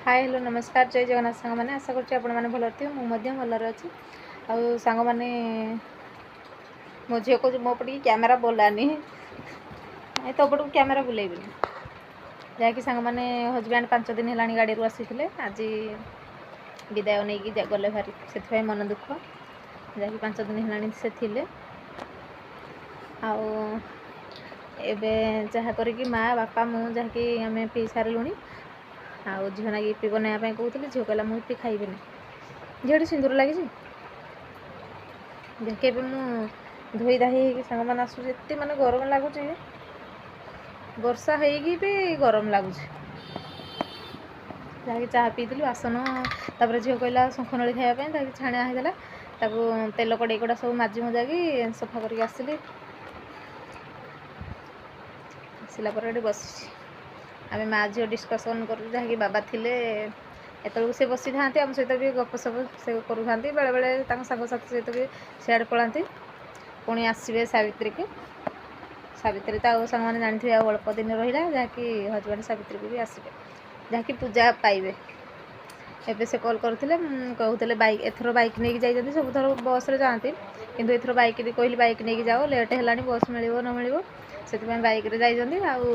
ହାଏ, hello, ନମସ୍କାର, ଜୟ ଜଗନ୍ନାଥ ସାଙ୍ଗମାନେ। ଆଶା କରୁଛି ଆପଣମାନେ ଭଲରେ ଥିବେ, ମୁଁ ମଧ୍ୟ ଭଲରେ ଅଛି। ଆଉ ସାଙ୍ଗମାନେ, ମୋ ଝିଅ କହୁଛି ମୋ ପଟିକି କ୍ୟାମେରା ବୁଲାନି। ନାଇଁ, ତୋ ପଟକୁ କ୍ୟାମେରା ବୁଲେଇବିନି। ଯାହାକି ସାଙ୍ଗମାନେ, ହଜବ୍ୟାଣ୍ଡ 5 ଦିନ ହେଲାଣି ଗାଡ଼ିରୁ ଆସିଥିଲେ, ଆଜି ବିଦାୟ ନେଇକି ଗଲେ ଭାରି, ସେଥିପାଇଁ ମନ ଦୁଃଖ। ଯାହାକି 5 ଦିନ ହେଲାଣି ସେ ଥିଲେ। ଆଉ ଏବେ ଯାହା କରିକି ମା, ବାପା, ମୁଁ ଯାହାକି ଆମେ ପିଇ ସାରିଲୁଣି। ଆଉ ଝିଅ ନାଗି ଇପି ବନେଇବା ପାଇଁ କହୁଥିଲି, ଝିଅ କହିଲା ମୁଁ ଇପି ଖାଇବିନି। ଝିଅଟି ସିନ୍ଦୁର ଲାଗିଛି। ଯାହାକି ଏବେ ମୁଁ ଧୋଇ ଧାଇ ହେଇକି ସାଙ୍ଗମାନେ ଆସୁଛି। ଏତେ ମାନେ ଗରମ ଲାଗୁଛି, ବର୍ଷା ହେଇକି ବି ଗରମ ଲାଗୁଛି। ଯାହାକି ଚାହା ପିଇଥିଲୁ, ବାସନ, ତାପରେ ଝିଅ କହିଲା ଶଙ୍ଖନଳି ଖାଇବା ପାଇଁ, ଯାହାକି ଛାଣିଆ ହେଇଥିଲା। ତାକୁ ତେଲ କଡ଼େଇ ଗୁଡ଼ା ସବୁ ମାଜି ମୁଜାକି ସଫା କରିକି ଆସିଲି। ଆସିଲା ପରେ ଏଠି ବସିଛି, ଆମେ ମା ଝିଅ ଡିସ୍କସନ୍ କରୁଛୁ। ଯାହାକି ବାବା ଥିଲେ ଏତେବେଳକୁ ସେ ବସିଥାନ୍ତି, ଆମ ସହିତ ବି ଗପ ସପ ସେ କରୁଥାନ୍ତି। ବେଳେବେଳେ ତାଙ୍କ ସାଙ୍ଗସାଥି ସହିତ ବି ସିଆଡ଼େ ପଳାନ୍ତି। ପୁଣି ଆସିବେ ସାବିତ୍ରୀକୁ। ସାବିତ୍ରୀ ତ ଆଉ ସାଙ୍ଗମାନେ ଜାଣିଥିବେ, ଆଉ ଅଳ୍ପ ଦିନ ରହିଲା। ଯାହାକି ହଜବେଣ୍ଡ ସାବିତ୍ରୀକୁ ବି ଆସିବେ, ଯାହାକି ପୂଜା ପାଇବେ। ଏବେ ସେ କଲ୍ କରିଥିଲେ, କହୁଥିଲେ ବାଇକ୍, ଏଥର ବାଇକ୍ ନେଇକି ଯାଇଛନ୍ତି। ସବୁଥର ବସ୍ରେ ଯାଆନ୍ତି, କିନ୍ତୁ ଏଥର ବାଇକ୍ରେ କହିଲି ବାଇକ୍ ନେଇକି ଯାଅ, ଲେଟ୍ ହେଲାଣି, ବସ୍ ମିଳିବ ନ ମିଳିବ, ସେଥିପାଇଁ ବାଇକ୍ରେ ଯାଇଛନ୍ତି। ଆଉ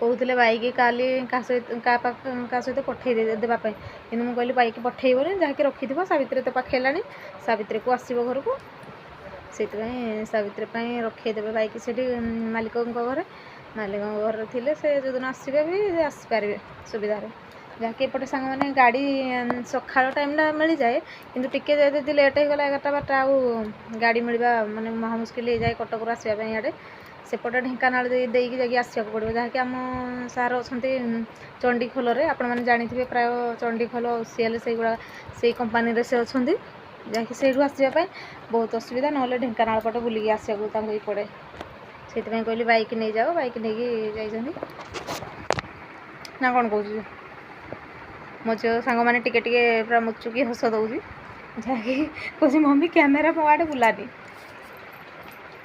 କହୁଥିଲେ ବାଇକ୍ କାଲି କାହା ସହିତ କାହା ପାଖ କାହା ସହିତ ପଠେଇ ଦେବା ପାଇଁ, କିନ୍ତୁ ମୁଁ କହିଲି ବାଇକ୍ ପଠେଇବନି, ଯାହାକି ରଖିଥିବ। ସାବିତ୍ରୀ ତ ପାଖେଇଲାଣି, ସାବିତ୍ରୀକୁ ଆସିବ ଘରକୁ, ସେଇଥିପାଇଁ ସାବିତ୍ରୀ ପାଇଁ ରଖେଇଦେବେ ବାଇକ୍ ସେଠି ମାଲିକଙ୍କ ଘରେ। ମାଲିକଙ୍କ ଘରେ ଥିଲେ ସେ ଯେଉଁଦିନ ଆସିବେ ବି ଆସିପାରିବେ ସୁବିଧାରେ। ଯାହାକି ଏପଟେ ସାଙ୍ଗମାନେ ଗାଡ଼ି ସକାଳ ଟାଇମ୍ଟା ମିଳିଯାଏ, କିନ୍ତୁ ଟିକେ ଯଦି ଲେଟ୍ ହେଇଗଲା 11ଟା 12ଟା, ଆଉ ଗାଡ଼ି ମିଳିବା ମାନେ ମହା ମୁସ୍କିଲ ହେଇଯାଏ କଟକରୁ ଆସିବା ପାଇଁ। ଇଆଡ଼େ ସେପଟେ ଢେଙ୍କାନାଳ ଦେଇକି ଯାଇକି ଆସିବାକୁ ପଡ଼ିବ। ଯାହାକି ଆମ ସାର୍ ଅଛନ୍ତି ଚଣ୍ଡିଖୋଲରେ, ଆପଣମାନେ ଜାଣିଥିବେ ପ୍ରାୟ ଚଣ୍ଡିଖୋଲ ସିଏଲ୍ ସେଇଗୁଡ଼ା, ସେଇ କମ୍ପାନୀରେ ସେ ଅଛନ୍ତି। ଯାହାକି ସେଇଠୁ ଆସିବା ପାଇଁ ବହୁତ ଅସୁବିଧା, ନହେଲେ ଢେଙ୍କାନାଳ ପଟେ ବୁଲିକି ଆସିବାକୁ ତାଙ୍କୁ ପଡ଼େ। ସେଇଥିପାଇଁ କହିଲି ବାଇକ୍ ନେଇଯାଅ, ବାଇକ୍ ନେଇକି ଯାଇଛନ୍ତି ନା କ'ଣ କହୁଛୁ? ମୋ ଝିଅ ସାଙ୍ଗମାନେ ଟିକେ ଟିକେ ପୁରା ମୁଚୁକି ହସ ଦେଉଛି। ଯାହାକି କହୁଛି ମମ୍ମି, କ୍ୟାମେରା ମୋ ଆଡ଼େ ବୁଲାନି।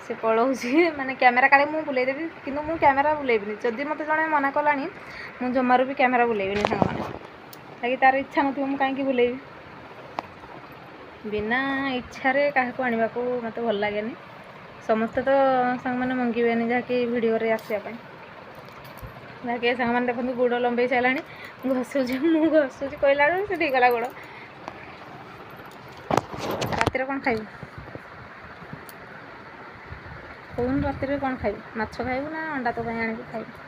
ସେ ପଳାଉଛି, ମାନେ କ୍ୟାମେରା କାଳେ ମୁଁ ବୁଲେଇଦେବି, କିନ୍ତୁ ମୁଁ କ୍ୟାମେରା ବୁଲେଇବିନି। ଯଦି ମୋତେ ଜଣେ ମନା କଲାଣି, ମୁଁ ଜମାରୁ ବି କ୍ୟାମେରା ବୁଲେଇବିନି ସାଙ୍ଗମାନେ। କାହିଁକି ତାର ଇଚ୍ଛା ନଥିବ, ମୁଁ କାହିଁକି ବୁଲେଇବି? ବିନା ଇଚ୍ଛାରେ କାହାକୁ ଆଣିବାକୁ ମୋତେ ଭଲ ଲାଗେନି। ସମସ୍ତେ ତ ସାଙ୍ଗମାନେ ମଙ୍ଗିବେନି ଯାହାକି ଭିଡ଼ିଓରେ ଆସିବା ପାଇଁ। ଯାହାକି ସାଙ୍ଗମାନେ ଦେଖନ୍ତୁ, ଗୋଡ଼ ଲମ୍ବେଇ ସାରିଲାଣି, ଘଷୁଛି। ମୁଁ ଘଷୁଛି କହିଲା ବେଳକୁ ସେ ଗଲା ଗୋଡ଼। ରାତିରେ କ'ଣ ଖାଇବୁ କହୁନୁ? ରାତିରେ କ'ଣ ଖାଇବୁ? ମାଛ ଖାଇବୁ ନା ଅଣ୍ଡା ତୋ ପାଇଁ ଆଣିବି ଖାଇବୁ?